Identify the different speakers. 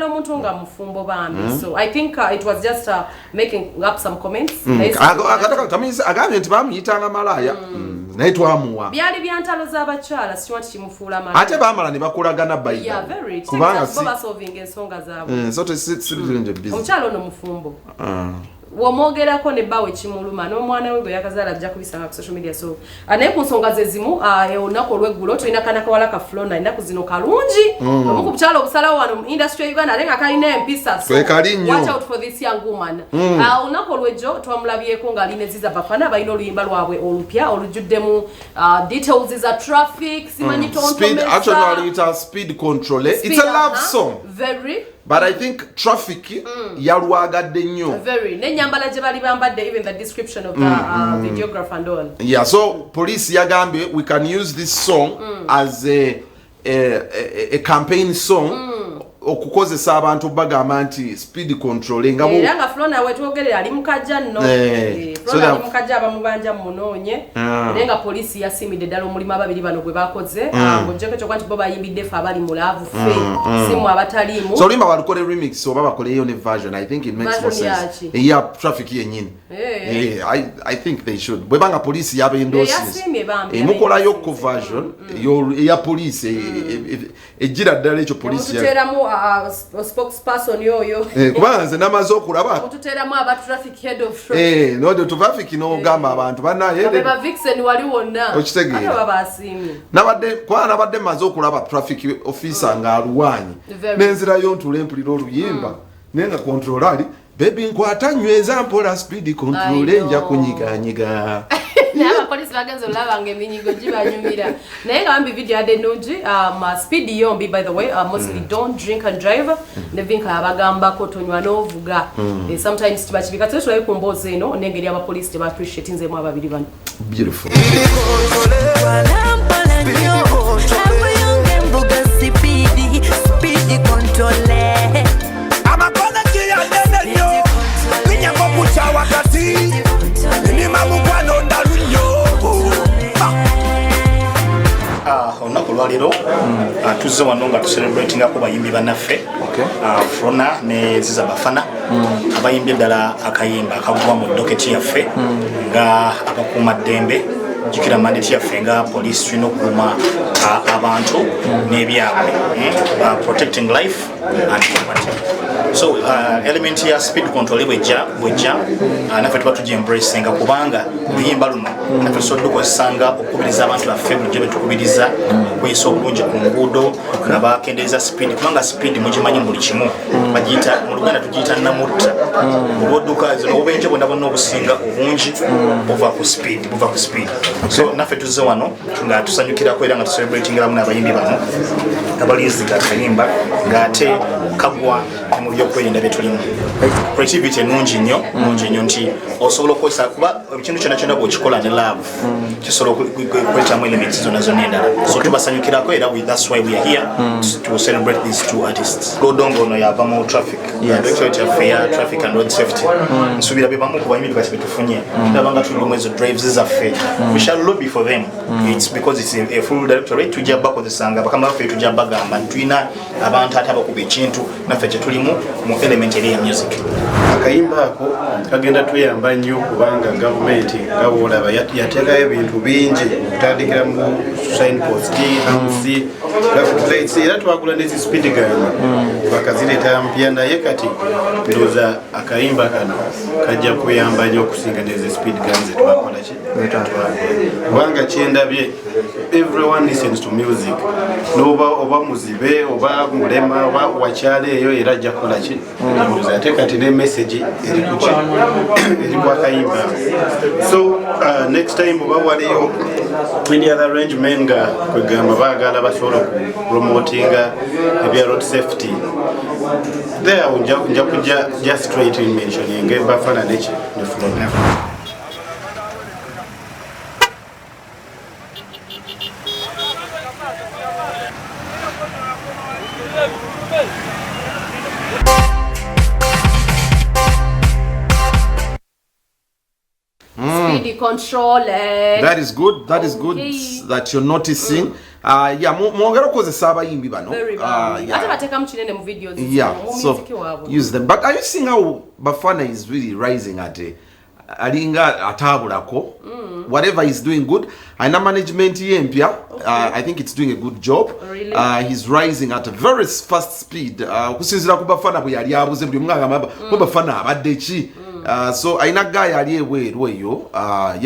Speaker 1: Omuntu nga mufumbo bambi. So I think it was just making up some comments.
Speaker 2: Agambye nti bamuyitanga malaaya, naye twamuwa.
Speaker 1: Byali bya ntalo z'abakyala, sikiwa nti kimufuula malaaya.
Speaker 2: Ate baamala ne bakolagana.
Speaker 1: Yeah, very.
Speaker 2: Kubanga
Speaker 1: bo basolvinga ensonga zaabwe.
Speaker 2: So si busy.
Speaker 1: Omukyala ono mufumbo, womwogerako ne bbawe kimuluma n'omwana we gwe yakazaala ajja kubisanga ku social media. So naye ku nsonga ze zimu, olunaku olweggulo tulina kana kawala ka Flona, ennaku zino kalungi, omu ku bukyala obusalawo wano mu industry ya Uganda, ate nga kalina empisa. So
Speaker 2: Kwekali nnyo.
Speaker 1: watch out for this young woman. Olunaku olwejjo twamulabyeko ng'alina Ziza Bafana, balina oluyimba lwabwe olupya olujjuddemu details za traffic, simanyi
Speaker 2: Speed, actually
Speaker 1: tontomesa.
Speaker 2: Baluyita Speed Control. It's a love song.
Speaker 1: Very.
Speaker 2: But I think traffic yalwagadde nnyo.
Speaker 1: Very, n'ennyambala gye bali bambadde, even the description of the videographer and all.
Speaker 2: Yeah, so police yagambye we can use this song as a campaign song okukozesa abantu bagamba nti speed control nga
Speaker 1: Era nga Flona wetwogerera ali mukajja nno.
Speaker 2: So
Speaker 1: Flona ali mukajja, abamubanja munoonye. Naye nga poliisi yasimidde ddala omulimu ababiri bano gwe bakoze. Ng'oggyeko kyokka nti bo bayimbidde ffe abali mu love, ffe simu abataliimu.
Speaker 2: So oluyimba balukole remix oba bakoleyo ne version, I think it makes more
Speaker 1: Version
Speaker 2: sense.
Speaker 1: yaki?
Speaker 2: Eya traffic yennyini. I think they should, bwebanga poliisi yabendosinze.
Speaker 1: Yasiimye bambi,
Speaker 2: Emukolayo ku
Speaker 1: yabendosinze.
Speaker 2: version eya poliisi, ejjira ddala ekyo poliisi
Speaker 1: Mututeeramu spokesperson oyo.
Speaker 2: Kubanga nze namaze okulaba.
Speaker 1: Mututeeramu aba traffic, head of traffic.
Speaker 2: No traffic n'ogamba abantu banaye.
Speaker 1: Abe ba vixen wali wonna.
Speaker 2: Okitegeera.
Speaker 1: Ate baba basiimye.
Speaker 2: Nabadde kubanga nabadde maze okulaba traffic officer ng'aluwaanye.
Speaker 1: Very.
Speaker 2: Nenzirayo ntula empulira oluyimba, naye nga control ali, "Baby, nkwata nyweza mpola, speed control."
Speaker 1: I know.
Speaker 2: Nja kunyiganyiga.
Speaker 1: Naye abapolisi bagenze olaba nga eminyigo gibanyumira, naye nga bambi video yadde ennungi. Speed yombi, by the way, mostly don't drink and drive. Ne Vinka abagambako tonywa n'ovuga. Sometimes kiba kibi. Kati tulabe ku mboozi eno n'engeri abapolisi gye baappreciatinzemu ababiri bano.
Speaker 2: Beautiful.
Speaker 3: Mpola nnyo, akuyunga embuga, speed, speed control.
Speaker 4: Amakona kiyanene nnyo linyamba okukya wakati nima mukwano ndalu nnyo.
Speaker 5: Olunaku olwaleero tuzze wano nga tucelebratingako bayimbi bannaffe, Frona ne Ziza Bafana, abayimbi eddala akayimba akagwa mu docket yaffe nga abakuumaddembe. Jjukira mandate yaffe nga police, tulina okukuuma abantu n'ebyabwe, protecting life and property. So element ya speed control bwejja, naffe tuba tugyembracinga, kubanga oluyimba luno naffe tusobola lukozesanga okukubiriza abantu baffe bulijjo betukubiriza okweyisa obulungi ku nguudo nga bakendeeza speed, kubanga speed mugimanyi mu buli kimu, bagiyita mu Luganda tugiyita namutta olwodduka zino. Obubenje bwonna bwonna obusinga obungi buva ku speed, buva ku speed. So naffe tuzze wano nga tusanyukirako era nga tucelebratingiramu n'abayimbi bano abaliiziga akayimba ng'ate kagwa mu byokwerinda byetulimu. Creativity ennungi nnyo, nungi nnyo, nti osobola okukozesa, kuba ekintu kyonna kyonna bwokikola ne love kisobola okuleetamu elements zonna zonna endala. So tubasanyukirako era that's why we are here to celebrate these two artists. Lodongo ono yava mu traffic directorate yaffe ya traffic and road safety. Nsuubira be bamu ku bayimbi kati betufunye tulaba nga tuli mu ezo drives zaffe. We shall lobby for them. It's because it's a full directorate, tujja bakozesanga bakama baffe, tujja bagamba nti tulina abantu ate abakuba ekintu naffe kyetulimu mu element eri ya music.
Speaker 6: Akayimba ako kagenda tuyamba nnyo, kubanga gavumenti nga bwolaba yateekayo ebintu bingi okutandikira mu signpost, humps, traffic lights, era twagula nezi speed gun bakazireeta mpya. Naye kati ndowooza akayimba kano kajja kuyamba nnyo okusinga nezi speed gun zetwakola ki, kubanga kyendabye, everyone listens to music, noba oba muzibe oba mulema oba wakyalo eyo, era ajja kukola ki. Ate kati ne message eri kuki, eri kwakayimba. So next time oba waliyo any other arrangement nga kwegamba baagala basobola okupromotinga ebya road safety there, nja kujja just straight mentioning Bafana neki ne Flona.
Speaker 1: Speed control.
Speaker 2: That is good. That is good that you're noticing. Yeah, mwongere okukozesa abayimbi bano.
Speaker 1: Very bad.
Speaker 2: Yeah.
Speaker 1: Ate bateekamu kinene mu videos mu
Speaker 2: So
Speaker 1: music waabwe.
Speaker 2: use them. But are you seeing how Bafana is really rising at a alinga ataabulako? Whatever he's doing, good. Alina management ye empya. I think it's doing a good job.
Speaker 1: Really?
Speaker 2: He's rising at a very fast speed. Okusinziira ku Bafana bwe yali abuze, buli omu agamba, "Bwe Bafana abadde ki?" So alina guy ali ebweru eyo.